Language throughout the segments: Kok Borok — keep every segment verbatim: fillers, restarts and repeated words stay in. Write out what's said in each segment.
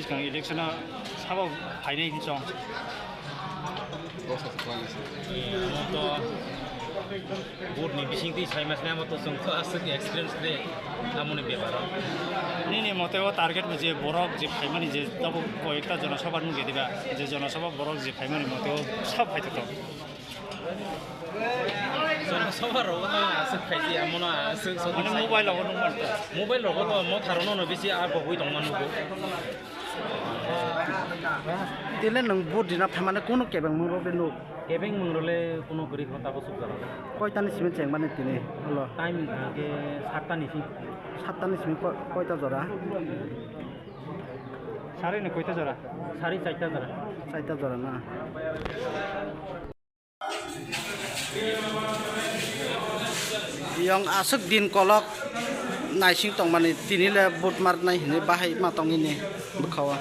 Swkang election o sabo phainai hinwi chong. Amo to vote ni bising twi sai mas nai, amo to chwng to aswk experience de amoni beparo. Nini mote o target bo je borok je phaimani je tabuk koyekta Jana Sabha nungya diba, je Jana Sabha borok je phaimani mote o sab phaitoktok. Jana Sabha rogo no aswk phaidi, amono aswk sok. Mane mobile rogo nung manto. Mobile rogo to motha rono no bisi a bogwi tongma nugo. Tile nwng vote rina phaimani kunu kebeng mung rok de nuk? Kebeng mung role kuno kwrwi kho tabo suk jala. Koi tani simi cheng mani tini? Hello. Time hingke satta ni simi. Satta ni simi ko-, koita jora? Sari ni koita jora? Sari chaita jora. Chaita jora na? Yang aswk din kolok naising tongmani tini le vote marnai hinwi bahai ma tongini bwkhao.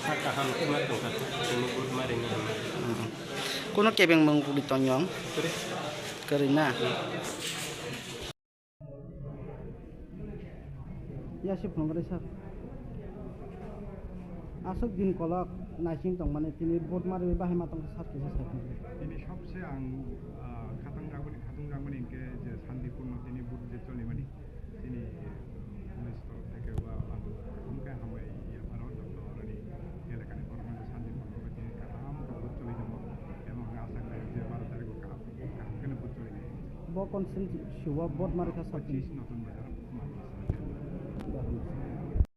Kaham khe ma tongkha, tini vote marini. Kuno kebeng mung kuli tong yong? Kwrwi. Kwrwi na? Ya si phone kare sir. Aswk din kolok naising tongmani tini vote marwi bahai ma tongkha sir kisa sai. Tini sobse ang, ah, khatang jagoni, khatang jagoni hingke je santipurno tini vote je cholimani. Tini police torof theke ba ang hamkhe hambai ya pharo joto oroni elakani borokno je santipurno tini kaham vote choli tongo. Emo hwnka aswk nai je baro tarikh o kaham, kaham kheno vote choli nai. Bo constituency o vote marwi kha sir tini. Pachis notun bajar.